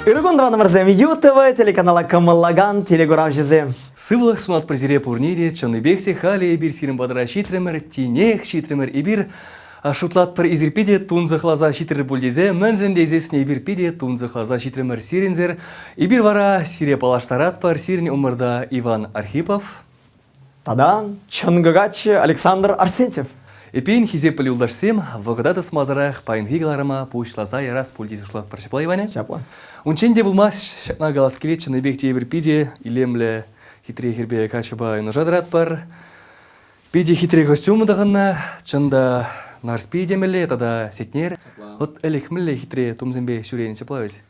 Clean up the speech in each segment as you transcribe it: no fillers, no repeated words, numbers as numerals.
Ырӑ кун, тӑванӑмӑрсем! ЮТВ телеканала кӑмӑллакан телекуравҫӑсем! Сывлӑх сунатпӑр сире пурне те, чӑннипех те халӗ эпир сирӗн патӑра ҫитрӗмӗр, тинех ҫитрӗмӗр. Эпир шутлатпӑр эсир питӗ тунсӑхласа ҫитрӗр пуль тесе, мӗншӗн тесессӗн эпир питӗ тунсӑхласа ҫитрӗмӗр сирӗнсӗр. Эпир вара сире паллаштаратпӑр, сирӗн умӑрта Иван Архипов. Тата чӑнкӑ каччӑ Александр Арсентьев. Эппин, хисеплӗ юлташсем, вӑхӑта тӑсмасӑрах паянхи кӑларӑма пуҫласа ярас пуль тесе шутлатпӑр. Ҫапла, Иваня? Ҫапла. Унччен те пулмасть, ҫакна калас килет, чӑннипех те эпир питӗ илемлӗ хитре хӗрпе каччӑпа юнашар тӑратпӑр. Питӗ хитре костюм тӑхӑннӑ, чӑн та Нарспи темелле тата Сетнер. Вот ӗлӗк мӗнле хитре тумсемпе ҫӳренӗ, ҫапла ведь?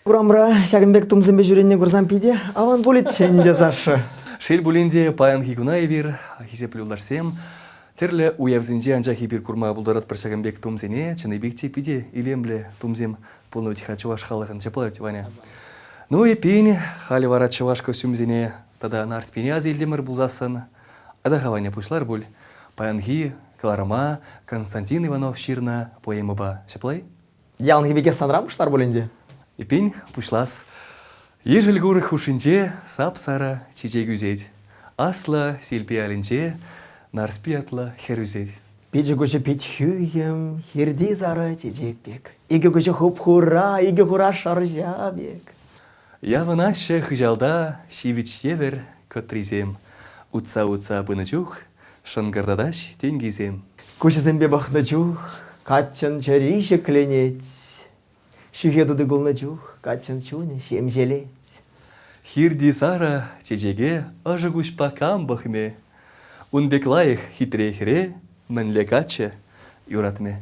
Урамра ҫакӑн пек тумсемпе ҫӳренине курсан питӗ аван пулӗччӗ ӗнтӗ, Саша. Шел пулин те, паянхи куна эпир, хисеплӗ юлташсем, тӗрлӗ уявсенче анчах эпир курма пултаратпӑр ҫакӑн пек тумсене. Чӑннипех те питӗ илемлӗ тумсем пулнӑ вӗт-ха чӑваш халӑхӑн. Ҫапла вӗт, Ваня? Ну, эппин, халӗ вара чӑваш костюмӗсене тата Нарспине аса илтӗмӗр пулсассӑн, ата-ха, Ваня, пуҫлар пуль паянхи кӑларӑма Константин Иванов ҫырнӑ поэмӑпа. Ҫапла-и? Яланхи пекех санран пуҫлар пуль ӗнтӗ. Эппин, пуҫлас. Ешӗл курӑк хушшинче сап-сарӑ чечек ӳсет. Аслӑ Силпи ялӗнче Нарспи ятлӑ хӗр ӳсет. Пичӗ-куҫӗ пит хӳхӗм, хирти сарӑ чечек пек. Икӗ куҫӗ хуп-хура, икӗ хура шӑрҫа пек. Явӑнаҫҫӗ хыҫалта ҫивӗч евӗр кӑтрисем. Утса-утса пынӑ чух шӑнкӑртатаҫ тенкисем. Куҫӗсемпе пӑхнӑ чух каччӑн чӗри ҫӗкленет. Ҫӳхе тути кулнӑ чух каччӑн чунӗ ҫемҫелет. Хирти сарӑ чечеке ӑшӑ куҫпа кам пӑхмӗ? Ун пек лайӑх хитре хӗре мӗнле каччӑ юратмӗ?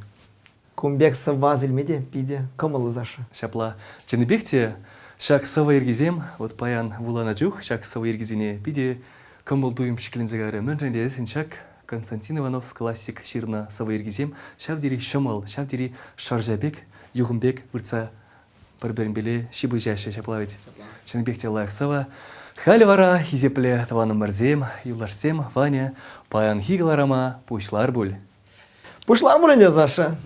Кун пек сӑвва илме те питӗ кӑмӑллӑ, Саша. Ҫапла. Чӑннипех те ҫак сӑвӑ йӗркисем вот паян вуланӑ чух ҫак сӑвӑ йӗркисене питӗ кӑмӑл-туйӑм ҫӗкленсе кайрӗ. Мӗншӗн тесен ҫак Константин Иванов классик ҫырнӑ сӑвӑ йӗркисем ҫав тери ҫӑмӑл, ҫав тери шӑрҫа пек, юхӑм пек выртса пӗр-пӗринпеле ҫыпӑҫаҫҫӗ ҫапла ведь. Чӑннипех те лайӑх сӑвӑ. Халӗ вара, хисеплӗ тӑванӑмӑрсем, юлташсем, Ваня, паянхи кӑларӑма пуҫлар пуль. Пуҫлар пуль ӗнтӗ, Саша.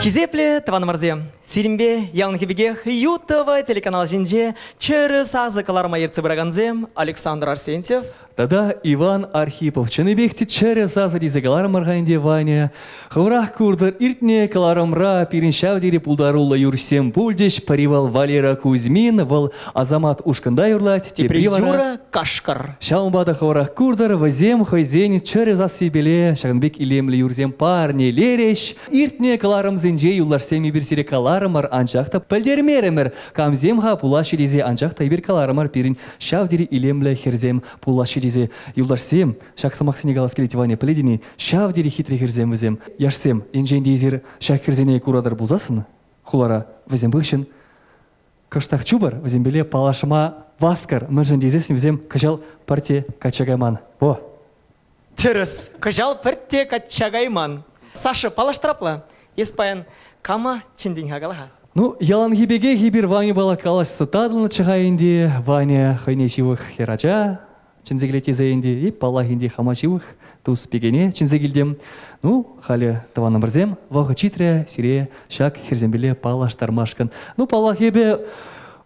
Хисеплӗ тӑванӑмӑрсем, сирӗнпе яланхи пекех ЮТВ телеканал ҫинче чӗрӗ сасӑ кӑларма ертсе пыракансем Александр Арсентьев тата Иван Архипов. Чӑннипех те чӗрӗ сасӑ тесе каларӑмӑр-ха ӗнтӗ, Ваня. Хӑвӑрах куртӑр, иртнӗ кӑларӑмра пирӗн ҫав тери пултаруллӑ юрӑҫсем пулчӗҫ. Пӗри вӑл Валера Кузьмин, вӑл Асамат ушкӑнта юрлать, тепри вара Юра Кашкӑр. Ҫавӑнпа та хӑвӑрах куртӑр, вӗсем хӑйсен чӗрӗ сассипеле ҫакӑн пек илемлӗ юрсем парнелерӗҫ. Иртнӗ кӑларӑмсенче юлташсем эпир сире каларӑмӑр, анчах та пӗлтермерӗмӗр. Камсем-ха пулаҫҫӗ тесе, анчах та эпир каларӑмӑр, пирӗн ҫав тери илемлӗ хӗрсем пулаҫҫӗ тесе. Юлташсем, ҫак сӑмахсене калас килет, Ваня, пӗлетӗн-и, ҫав тери хитре хӗрсем вӗсем. Яшсем, енчен те эсир ҫак хӗрсене куратӑр пулсассӑн хулара, вӗсем хыҫҫӑн кӑштах чупӑр, вӗсемпеле паллашма васкӑр. Мӗншӗн тесессӗн вӗсем кӑҫал пӗртте качча кайман. Во! Тӗрӗс. Кӑҫал пӗртте качча кайман. Саша, паллаштарапла. Эс паян кама чӗнтӗн-ха кала-ха? Ну, яланхи пекех эпир Ваньӑпала калаҫса татӑлнӑччӗ-ха ӗнтӗ. Ваня хӑйне ҫывӑх хӗрача чӗнсе килет тесе ӗнтӗ. И, паллах ӗнтӗ, хама ҫывӑх тус пикене чӗнсе килтӗм. Ну, халӗ, тӑванӑмӑрсем, вӑхӑт ҫитрӗ сире ҫак хӗрсемпеле паллаштармашкӑн. Ну, паллах, эпӗ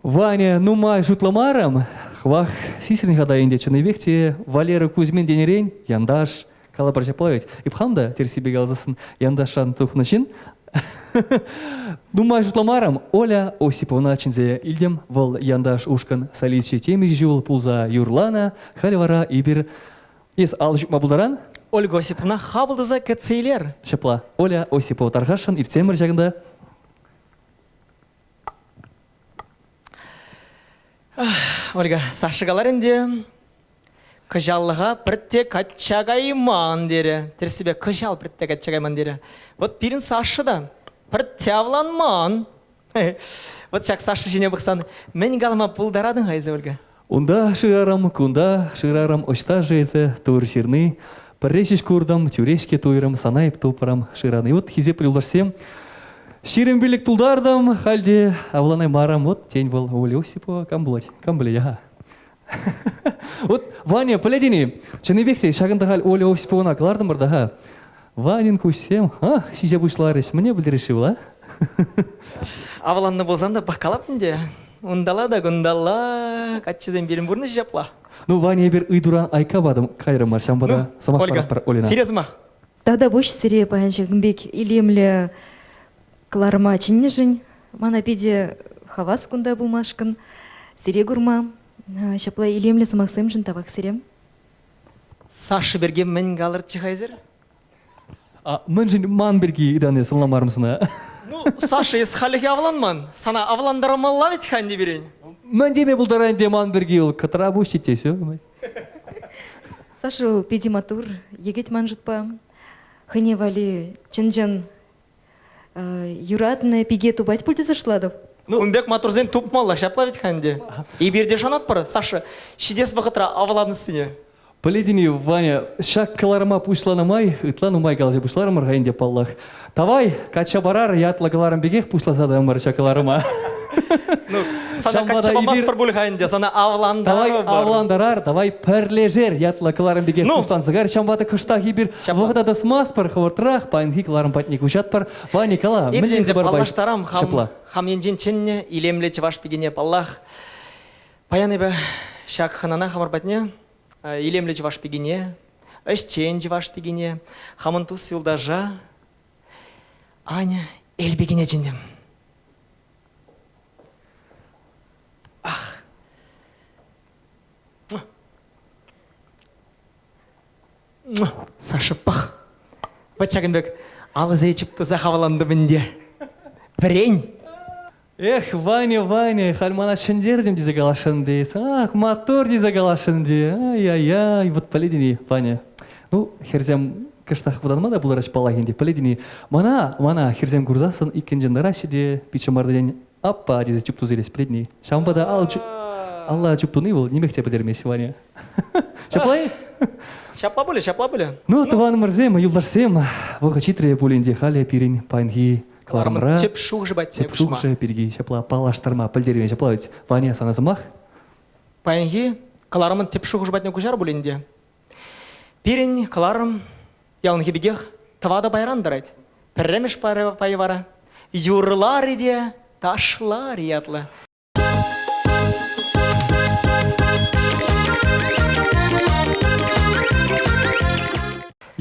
Ваня нумай шутламарӑм. Хӑвах сисрӗн-ха та ӗнтӗ чӑннипех те Валера Кузьмин тенӗрен янташ калӑпӑр ҫапла ведь. Эп хам та тӗрӗссипе каласассӑн янташран тухнӑ ҫын. Нумай шутламарӑм, Оля Осиповна чӗнсе илтӗм. Вӑл янташ ушкӑн солисчӗ темиҫе ҫул пулса юрланӑ. Халӗ вара эпир Эс ал ҫупма пултаран? Ольга Осиповна хапӑл туса кӗтсе илер. Ҫапла. Оля Осипова тархасшӑн иртсемӗр ҫакӑнта. Ольга, Саша калар ӗнтӗ. Кӑҫаллӑха пӗртте качча кайман терӗ. Тӗрӗссипе кӑҫал пӗртте качча кайман терӗ. Вот пирӗн Саша та пӗртте авланман. Вот ҫак Саша ҫине пӑхсан мӗн калама пултаратӑн-ха эсӗ, Ольга? Унта шырарӑм, кунта шырарӑм, ӑҫта-ши эсӗ, тур ҫырни. Пӗрре ҫеҫ куртӑм, тӳрех-ҫке туйрӑм, сана эп тупрӑм, шырани. Вот хисеплӗ юлташсем, 25 тултартӑм, халь те авланаймарӑм. Вот тен вӑл Оля Осипова кам пулать, кам пӗлет, аха. Вот, Ваня, пӗлетӗн-и, чӑннипех те ҫакӑнта халь Оля Осиповӑна кӑлартӑмӑр та-ха. Ванин куҫсем, а, ҫиҫе пуҫларӗҫ. Мӗне пӗлтерес-ши вӑл, а? Авланнӑ пулсан та пӑхкалап ӗнтӗ. Унталла та кунталла каччӑсем пирӗн пурнӑҫ ҫапла. Ну, Ваня, эпир ыйтуран айка патӑм кайрӑмӑр, ҫавӑнпа та сӑмах Ольга, паратпӑр Олина. Сире сӑмах. Тавтапуҫ сире паян ҫакӑн пек илемлӗ кӑларӑма чӗннӗшӗн. Мана питӗ хавас кунта пулмашкӑн, сире курма. Ҫапла илемлӗ сӑмахсемшӗн тавах сире. Саша пирки мӗн калӑрччӗ-ха эсир? Мӗншӗн ман пирки ыйтани сӑнламарӑм сана? Ну, Саша, эс халӗхе авланман. Сана авлантармалла вӗт-ха ӗнтӗ пирӗн. Мӗн теме пултарать ӗнтӗ ман пирки вӑл кӑтра пуҫ тет Саша вӑл питӗ маттур, йӗкӗт ман шутпа. Хӑйне валли чӑн-чӑн юратнӑ пике тупать пуль тесе шутлатӑп. Ну, ун пек маттурсен тупмалла, ҫапла вӗт-ха ӗнтӗ. Эпир те шанатпӑр, Саша, ҫитес вӑхӑтра авланассине. Пӗлетӗн-и, Ваня, ҫак кӑларӑма пуҫланӑ май ытла нумай калаҫа пуҫларӑмӑр-ха ӗнтӗ, паллах. Тавай, качча парар ятлӑ кӑларӑм пекех пуҫласа тӑмӑр ҫак кӑларӑма. Ну, сана качча памастпӑр пуль-ха ӗнтӗ, сана авлантарӑпӑр. Давай авлантарар, давай пӗрлешер ятлӑ кӑларӑм пекех ну, пуҫланса кайрӗ. Ҫавӑнпа та кӑштах эпир вӑхӑта тӑсмастпӑр, хӑвӑртрах паянхи кӑларӑм патне куҫатпӑр. Ваня, кала, мӗнле хыпар паллаштарам хам, хам енчен чӗннӗ илемлӗ чӑваш пикине, паллах. Паян эпӗ ҫак хӑнана хамӑр патне илемлӗ чӑваш пикине, ӗҫчен чӑваш пикине, хамӑн тус-юлташа Аня Эльпикине чӗнтӗм. Ах. Саша, пӑх. Вӑт ҫакӑн пек алӑсене чуптуса хавалантӑм ӗнтӗ. Вӗрен. Эх, Ваня, Ваня, халь мана ҫӗнтертӗм тесе каласшӑн те. Ах, маттур тесе каласшӑн те. Ай-яй-яй, вот пӗлетӗн-и, Ваня? Ну, хӗрсем кӑштах вӑтанма та пултараҫ паллах ӗнтӗ. Пӗлетӗн-и, мана, мана хӗрсем курсассӑн иккӗнчен тӑраҫҫӗ те пит ҫӑмартинчен аппа тесе чуптуса илеҫ, пӗлетӗн-и? Ҫавӑнпа та ал алла чуптуни вӑл нимех те пӗлтермест, Ваня. Ҫапла-и? Ҫапла пулӗ, ҫапла пулӗ. Ну, тӑванӑмӑрсем, юлташсем, вӑхӑт ҫитрӗ пулин те халӗ пирӗн паянхи кӑларӑмра тӗп шухӑшӗ патне тӗп шухӑшӗ пирки ҫапла паллаштарма пӗлтерме ҫапла ведь. Ваня, сана сӑмах. Паянхи кӑларӑмӑн тӗп шухӑшӗ патне куҫар пулин те. Пирӗн кӑларӑм яланхи пекех тӑватӑ пайран тӑрать. Пӗрремӗш пайӗ вара юрлар-и те ташлар ятлӑ.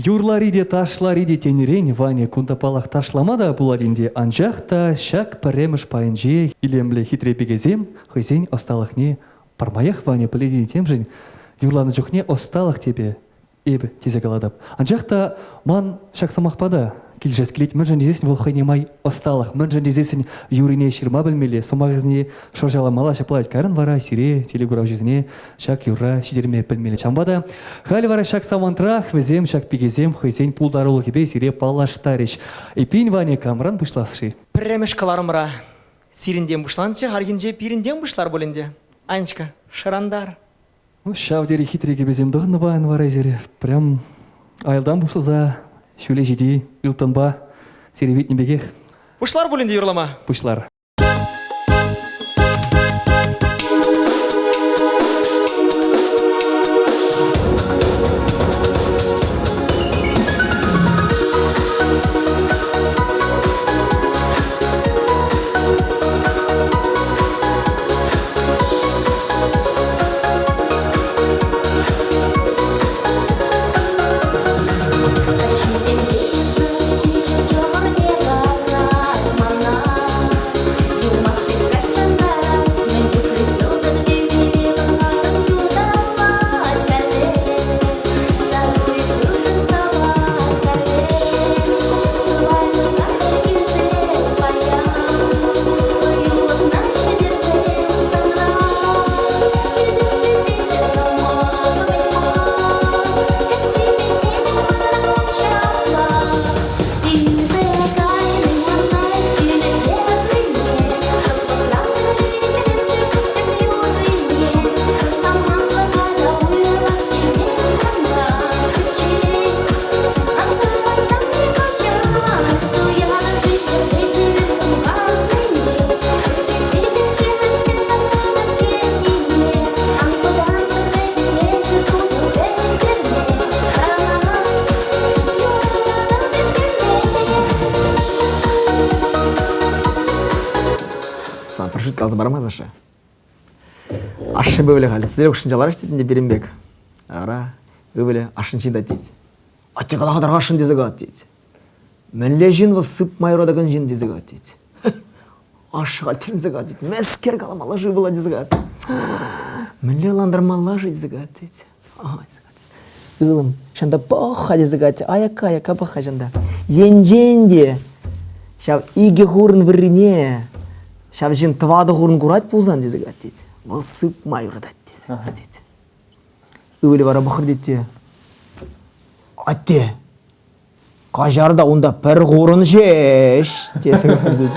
Юрлари те ташлари те тенӗрен Ваня кунта паллах ташлама та пулать ӗнтӗ, анчах та ҫак пӗрремӗш пайӗнче илемлӗ хитре пикесем хӑйсен ӑсталӑхне пӗрмаях Ваня пӗлет темшӗн юрланӑ чухне ӑсталӑх тепе эпӗ тесе калатӑп. Анчах та ман ҫак сӑмахпа та килӗшес килет. Мӗншӗн тесессӗн вӑл хӑйне май ӑсталӑх. Мӗншӗн тесессӗн юрине ҫырма пӗлмелле, сӑмахӗсене шӑрҫаламалла ҫапла. Кайран вара сире, телекуравҫӑсене, ҫак юрра ҫитерме пӗлмелле. Ҫавӑнпа та халӗ вара ҫак самантрах вӗсем, ҫак пикесем хӑйсен пултарулӑхӗпе сире паллаштарӗҫ. Эппин, Ваня, камран пуҫлас-ши? Пӗрремӗш кӑларӑмра сирӗнтен пуҫланчӗ, хальхинче пирӗнтен пуҫлар пуль ӗнтӗ. Анечка, шӑрантар. Ну, ҫав тери хитре кӗпесем тӑхӑннӑ паян вара эсир. Прям аялтан пуҫласа ҫӳле ҫити ылтӑнпа сире витнӗ пекех. Пуҫлар пулин те юрлама. Пуҫлар. Пӗр шӳт каласа парма, Саша. Ашшӗпе ывӑлӗ халь сӗтел хушшинче ларӗҫ тет ӗнтӗ пирӗн пек. Ара, ывӑлӗ ашшӗн ҫын тет. Атте кала тархасшӑн тесе калать тет. Мӗнле ҫын вӑл сыпма юратакан ҫын тесе калать тет. Ашшӗ халь тӗлӗнсе калать тет. Мӗскер каламалла-ши ывӑла тесе калать. Мӗнле ӑнлантармалла-ши тесе калать тет. Ага, тесе калать. Ывӑлӑм, ҫанта пӑх-ха тесе калать. Аякка-аякка пӑх-ха ҫанта. Енчен те ҫав икӗ хурӑн выррине ҫав ҫын тӑватӑ хурӑн курать пулсан тесе калать тет. Вӑл сыпма юратать тесе калать тет. Ывӑлӗ вара пӑхрӗ тет те. Атте, каҫар та унта пӗр хурӑн ҫеҫ, тесе калать тет.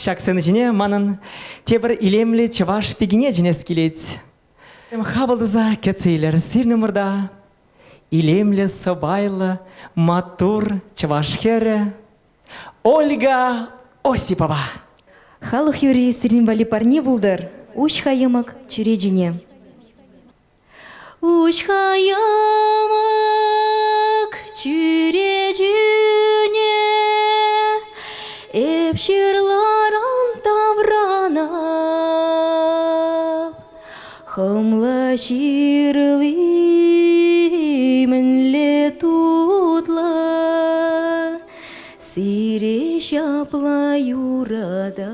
Ҫак сцена ҫине манӑн тепӗр илемлӗ чӑваш пикине чӗнес килет. Хапӑл туса кӗтсе илер сирӗн умӑрта илемлӗ, сӑпайлӑ, маттур чӑваш хӗрӗ Ольга Осипова. Халӑх юрри сирӗн валли парне пултӑр. Уҫ-ха йӑмӑк чӳречине. Уҫ-ха йӑмӑк чӳречӳне, эп ҫырларан тавранап. Хӑмла ҫырли мӗнле тутлӑ, сире ҫапла юратап.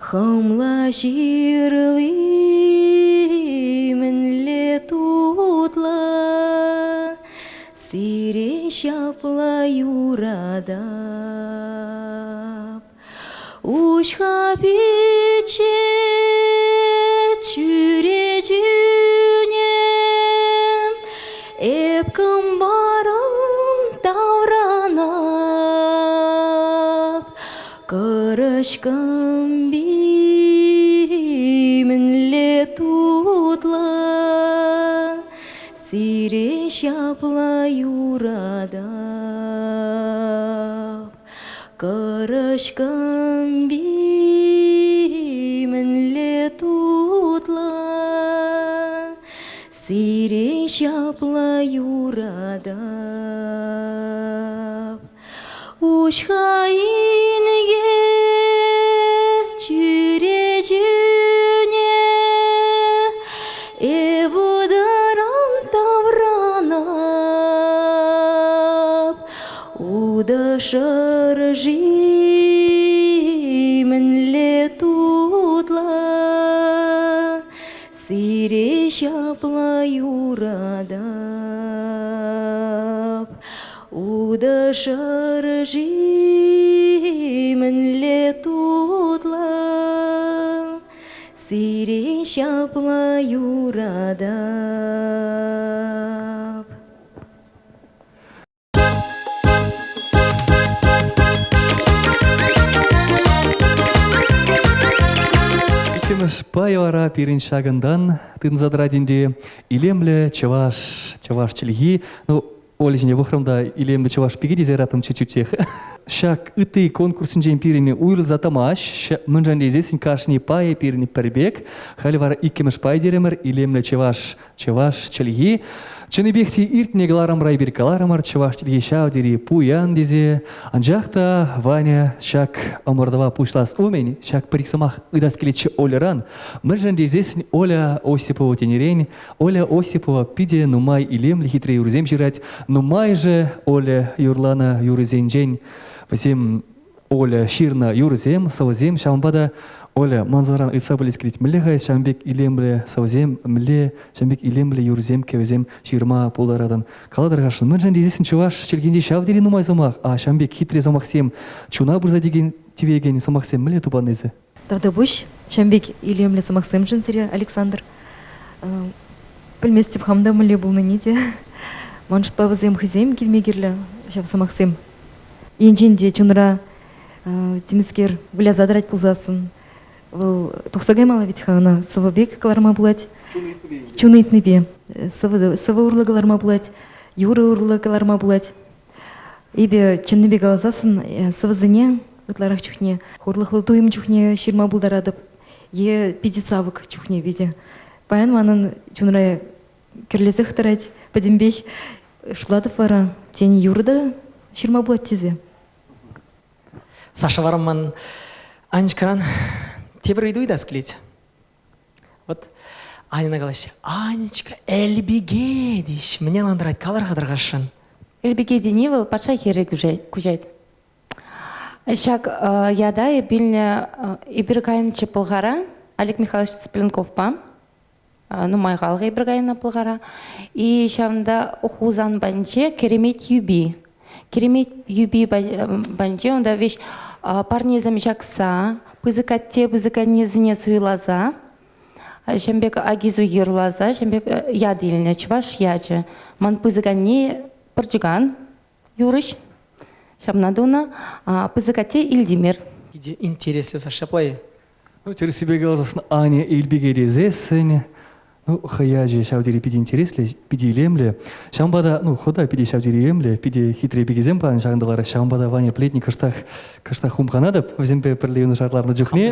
Хӑмла ҫырли мӗнле тутлӑ, сире ҫапла юратап. Уҫ-ха пичче чӳречӳне, эп кӑмпаран тавранап. Кӑрӑҫ кӑмпи мӗнле тутлӑ, сире ҫапла юратап. Кӑрӑҫ кӑмпи мӗнле тутлӑ, сире ҫапла юратап. Уҫ-ха инке чӳречӳне, эп утаран тавранап. шӑрши мӗнле тутлӑ, сире ҫапла юратап. Утӑ шӑрши мӗнле тутлӑ, сире ҫапла юратап. Иккӗмӗш пай вара пирӗн ҫакӑнтан тытӑнса тӑрать ӗнтӗ. Илемлӗ чӑваш, чӑваш чӗлхи. Ну, Оля ҫине пӑхрӑм та илемлӗ чӑваш пики тесе яратӑм чуть-чутех. Ҫак ытти конкурссенчен пирӗн уйрӑлса тӑмасть. Мӗншӗн тесессӗн кашни пайӗ пирӗн пӗр пек. Халӗ вара иккӗмӗш пай терӗмӗр, илемлӗ чӑваш Чӑваш чӗлхи чӑннипех те иртнӗ кӑларӑмра эпир каларӑмӑр чӑваш чӗлхи ҫав тери пуян тесе. Анчах та Ваня ҫак ӑмӑртӑва пуҫлас умӗн ҫак пӗр-ик сӑмах ыйтас килетчӗ Ольӑран. Мӗншӗн тесессӗн Оля Осипова тенӗрен Оля Осипова питӗ нумай илемлӗ хитре юрӑсем ҫырать. Нумайӑшӗ Оля юрланӑ юрӑсенчен вӗсем Оля ҫырнӑ юрӑсем, сӑвӑсем, ҫавӑнпа та Оля мансӑран ыйтса пӗлес килет, мӗнле-ха эс ҫавӑн пек илемлӗ сӑвӑсем, мӗнле ҫавӑн пек илемлӗ юрӑсем, кӗвӗсем ҫырма пултаратӑн? Калатӑр-ха, мӗншӗн тесессӗн чӑваш чӗлхинче ҫав тери нумай сӑмах, а ҫавӑн пек хитре сӑмахсем, чуна пырса тивекен сӑмахсем мӗнле тупан эсӗ? Тавтапуҫ ҫавӑн пек илемлӗ сӑмахсемшӗн сире, Александр. Пӗлместӗп хам та мӗнле пулнине те. Ман шутпа вӗсем хӑйсем килме кирлӗ ҫав сӑмахсем. Енчен те чунра темӗскер выляса тӑрать пулсассӑн, вӑл тухса каймалла вӗт-ха ӑна сӑвӑ пек кӑларма пулать. Чун ыйтнипе. Сӑвӑ, сӑвӑ урлӑ кӑларма пулать, юрӑ урлӑ кӑларма пулать. Эпӗ чӑннипе каласассӑн сӑвӑсене ытларах чухне хурлӑхлӑ туйӑм чухне ҫырма пултаратӑп е питӗ савӑк чухне питӗ. Паян манӑн чунра кӗрлесех тӑрать пӗтӗмпех. Шутлатӑп вара, тен, юрӑ та ҫырма пулать тесе. Саша вара ман Анечкӑран тепӗр ыйту ыйтас килет. Вот Аньӑна калаҫҫӗ, Анечка, Эльбике теҫ. Мӗне ӑнлантарать, калӑр-ха тархасшӑн. Эльбике тени вӑл патша хӗрӗ куҫать. Ҫак ята эп илнӗ эпир кайнӑччӗ Пӑлхара Олег Михайлович Цыпленковпа. Нумай халӑх эпир кайнӑ Пӑлхара. И ҫавӑнта Хусан патӗнче Керемет юпи. Керемет юпи патӗнче унта веҫ парнесем ҫакса, пысӑк атте, пысӑк аннесене суйласа, ҫавӑн пек акису юрласа, ҫавӑн пек ят илнӗ, чӑваш ячӗ. Ман пысӑк анне пӑрчӑкан юрӑҫ. Ҫавна тунӑ. Пысӑк атте Илтимер. Питӗ интереслӗ, Саша, ҫапла-и? Ну, тӗрӗссипе каласассӑн, Аня Илпике тесессӗн, ну, хӑй ячӗ ҫав тери питӗ интереслӗ, питӗ илемлӗ. Ҫавӑнпа та, ну, хӑта питӗ ҫав тери илемлӗ, питӗ хитре пикесем панӑ ҫакӑнта лараҫ. Ҫавӑнпа та Ваня Плетник кӑштах, кӑштах хумханатӑп вӗсемпе пӗрле юнашар ларнӑ чухне.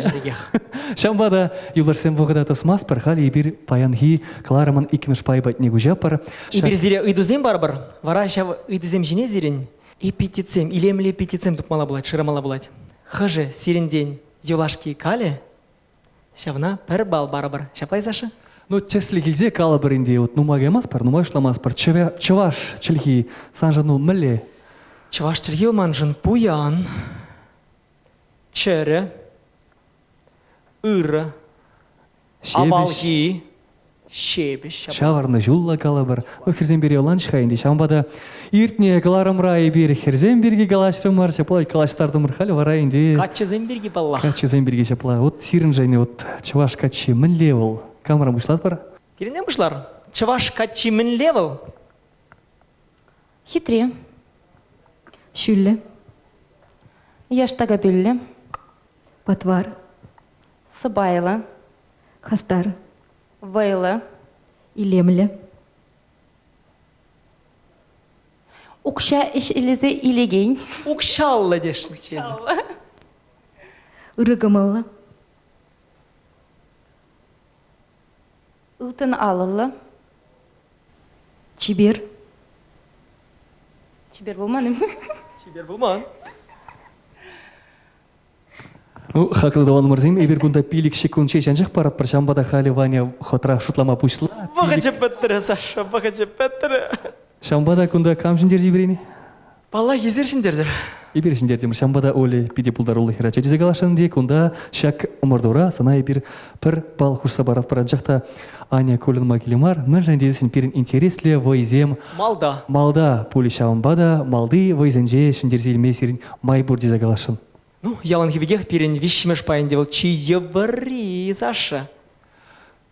Ҫавӑнпа та юлташсем вӑхӑта тӑсмастпӑр. Халӗ эпир паянхи кӑларӑмӑн иккӗмӗш пайӗ патне куҫатпӑр. Эпир сире ыйтусем парӑпӑр. Вара ҫав ыйтусем ҫине сирӗн эпитетсем, илемлӗ эпитетсем тупмалла пулать, шырамалла пулать. Хӑшӗ сирӗнтен юлашки калӗ, ҫавна пӗр балл парӑпӑр. Ҫапла-и, Саша? Ну, тӗслӗх илсе калӑпӑр ӗнтӗ, вот нумай каймастпӑр, нумай шутламастпӑр. Чӑваш чӗлхи саншӑн ну мӗнле? Чӑваш чӗлхи маншӑн пуян, чӗрӗ, ырӑ, Авалхи ҫепӗҫ. Ҫавӑрнӑ ҫулла калӑпӑр. Ну, хӗрсем пире ӑнланчӗ-ха ӗнтӗ. Ҫавӑнпа та иртнӗ кӑларӑмра эпир хӗрсем пирки калаҫрӑмӑр, ҫапла калаҫтартӑмӑр. Халӗ вара ӗнтӗ... Каччӑсем пирки паллах. Каччӑсем пирки ҫапла. Вот сирӗншӗн вот чӑваш каччи мӗнле вӑл? Камран пуҫлатпӑр? Пирӗнтен пуҫлар. Чӑваш каччи мӗнле вӑл? Хитре. Ҫӳллӗ. Яштака пӳллӗ. Патвар. Сӑпайлӑ. Хастар. Вӑйлӑ. Илемлӗ. Укҫа ӗҫлесе илекен. Укҫаллӑ тесшӗн. Ырӑ кӑмӑллӑ. Ылтӑн алӑллӑ. Чипер. Чипер пулман-им? Чипер пулман. Ну, хаклӑ тӑванӑмӑрсем, эпир кунта 5 ҫеккунт ҫеҫ анчах паратпӑр, ҫавӑнпа та халӗ Ваня хӑтрах шутлама пуҫла. Вӑхӑчӗ пӗтрӗ, Саша, вӑхӑчӗ пӗтрӗ. Ҫавӑнпа та кунта кам ҫӗнтерчӗ пирӗн? Паллах, эсир ҫӗнтертӗр. Эпир ҫӗнтертӗмӗр. Ҫавӑнпа та Оля питӗ пултаруллӑ хӗрача тесе каласшӑн те кунта ҫак ӑмӑртура сана эпир пӗр балл хушса паратпӑр. Анчах та Аня кулянма киле мар. Мӗншӗн тесен пирӗн интереслӗ вӑйсем малта. Малта пулӗ ҫавӑнпа та малти вӑйсенче ҫӗнтерсе илме сирӗн май пур тесе каласшӑн. Ну, яланхи пекех пирӗн виҫҫӗмӗш пайӗнче вӑл чи йывӑрри, Саша.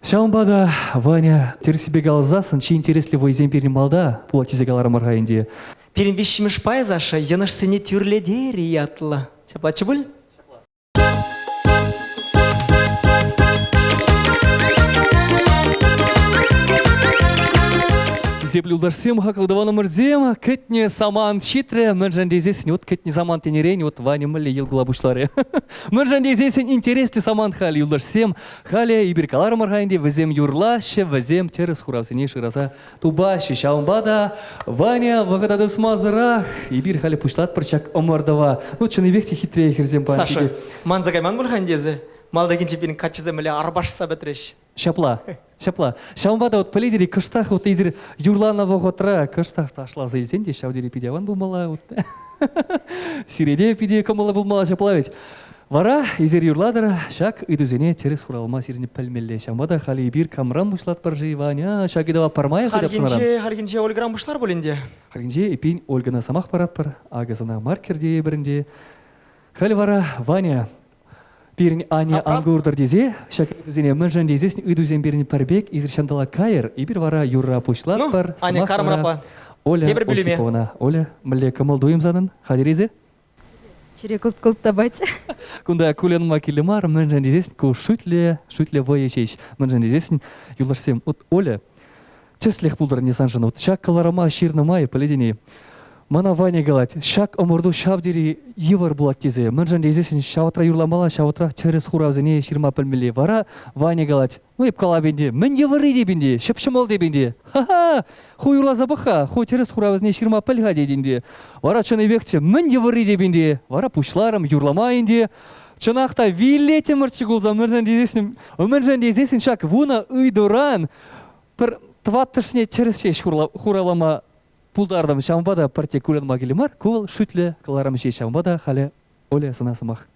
Ҫавӑнпа та, Ваня, тӗрӗссипе каласассӑн, чи интереслӗ вӑйсем пирӗн малта пулать тесе каларӑмӑр-ха ӗнтӗ. Пирӗн виҫҫӗмӗш пай, Саша, йӑнӑшсене тӳрлетер ятлӑ. Ҫаплаччӗ пуль? Хисеплӗ юлташсем, хаклӑ тӑванӑмӑрсем, кӗтнӗ самант ҫитрӗ. Мӗншӗн тесессӗн, вот кӗтнӗ самант тенӗрен, вот Ваня мӗнле йӑл кула пуҫларӗ. Мӗншӗн тесессӗн интереслӗ самант халь, юлташсем. Халӗ эпир каларӑмӑр-ха ӗнтӗ, вӗсем юрлаҫҫӗ, вӗсем тӗрӗс хуравсене шыраса тупаҫҫӗ. Ҫавӑнпа та, Ваня, вӑхӑта тӑсмасӑрах эпир халӗ пуҫлатпӑр ҫак ӑмӑртӑва. Ну, чӑннипех те хитре хӗрсем паян. Саша, манса кайман пуль-ха ӗнтӗ эсӗ? Малтанхинче пирӗн каччӑсем мӗнле арпашса пӗтрӗҫ. Ҫапла, ҫапла. Ҫавӑнпа та вот пӗлетӗр-и, кӑштах вот эсир юрланӑ вӑхӑтра кӑштах ташласа илсен те ҫав тери питӗ аван пулмалла. Вот. Сире те питӗ кӑмӑллӑ пулмалла ҫапла ведь. Вара эсир юрлатӑр, ҫак ыйтусене тӗрӗс хуравлама сирӗн пӗлмелле. Ҫавӑнпа та халӗ эпир камран пуҫлатпӑр-ши, Ваня? Ҫак ыйтӑва пӗрмаях ыйтап санран. Хальхинче, хальхинче Ольгӑран пуҫлар пуль ӗнтӗ. Хальхинче эпин Ольгӑна сӑмах паратпӑр. Акӑ сана маркер тейӗпӗр ӗнтӗ. Халӗ вара, Ваня, пирӗн Аня ан куртӑр тесе ҫак ыйтусене мӗншӗн тесессӗн ыйтусем пирӗн пӗр пек, эсир ҫанталӑк кайӑр, эпир вара юрра пуҫлатпӑр. Ну, Аня, карӑмӑр Оля Тепӗр пӳлӗме. Осиповна. Оля, мӗнле кӑмӑл-туйӑм санӑн? Хатӗр-и Чӗре кӑлт-кӑлт тапать. Кунта кулянма кирлӗ мар, мӗншӗн тесессӗн ку шӳтле, шӳтле вӑйӑ ҫеҫ. Мӗншӗн тесессӗн, юлташсем, вот Оля, тӗслӗх пултӑр ӗнтӗ саншӑн. Вот ҫак кӑларӑма ҫырнӑ май, пӗлетӗн-и, мана Ваня калать, ҫак ӑмӑрту ҫав тери йывӑр пулать тесе. Мӗншӗн тесессӗн ҫавӑтра юрламалла, ҫавӑтрах тӗрӗс хуравсене ҫырма пӗлмелле. Вара Ваня калать, ну эп калап ӗнтӗ, мӗн йывӑрри теп ӗнтӗ, ҫӑп-ҫӑмӑл теп ӗнтӗ. Ха-ха! Ху юрласа пӑх-ха, ху тӗрӗс хуравсене ҫырма пӗл-ха тет ӗнтӗ. Вара чӑннипехчӗ, мӗн йывӑрри теп ӗнтӗ. Вара пуҫларӑм юрлама ӗнтӗ. Чӑнах та вилеттӗмӗрччӗ кулса, мӗншӗн тесессӗн, мӗншӗн тесессӗн ҫак вунӑ ыйтуран пӗр тӑваттӑшне тӗрӗс ҫеҫ хуравлама пултартӑм. Ҫавӑнпа та пӗртте кулянма кирлӗ мар. Ку вӑл шӳтлӗ кӑларӑм ҫеҫ. Ҫавӑнпа та халӗ Оля сана сӑмах.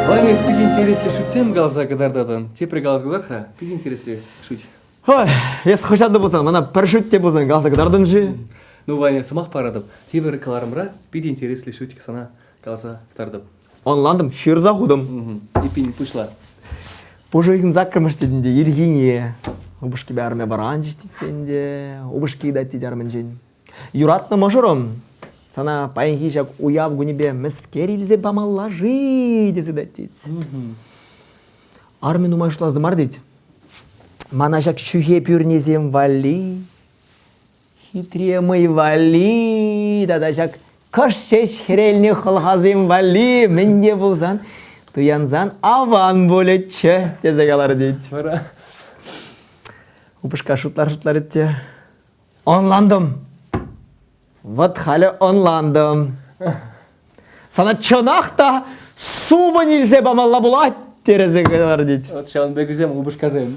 Ваня, эс питӗ интереслӗ шӳтсем каласа кӑтартатӑн. Тепре каласа кӑтарт-ха. Питӗ интереслӗ шӳт. Ой, эс хӑҫан та пулсан, мана пӗр шӳт те пулсан каласа кӑтартӑн-ши? Ну, Ваня, сӑмах паратӑп. Тепӗр кӑларӑмра питӗ интереслӗ шӳт сана каласа кӑтартӑп. Ӑнлантӑм, ҫырса хутӑм. Эппин, пуҫла. Пушӑ уйӑхӑн саккӑрмӗш тетӗн те ирхине. Упӑшкипе арӑмӗ вӑранчӗҫ тет ӗнтӗ. Упӑшки ыйтать тет арӑмӗнчен. Юратнӑ мӑшӑрӑм, сана паянхи ҫак уяв кунӗпе мӗскер илсе памалла-ши тесе ыйтать тет. Арӑмӗ нумай шутласа мар тет. Мана ҫак ҫӳхе пӳрнесем валли, хитре мӑй валли тата ҫак кӑшт ҫеҫ хӗрелнӗ хӑлхасем валли мӗн те пулсан туянсан аван пулӗччӗ тесе каларӗ тет. Вара Упӑшка шутлар-шутларӗ те Ӑнлантӑм. Вӑт халӗ ӑнлантӑм. Сана чӑнах та супӑнь илсе памалла пулать, тересе каларӗ тет. Вот ҫавӑн пек вӗсем упӑшкасем.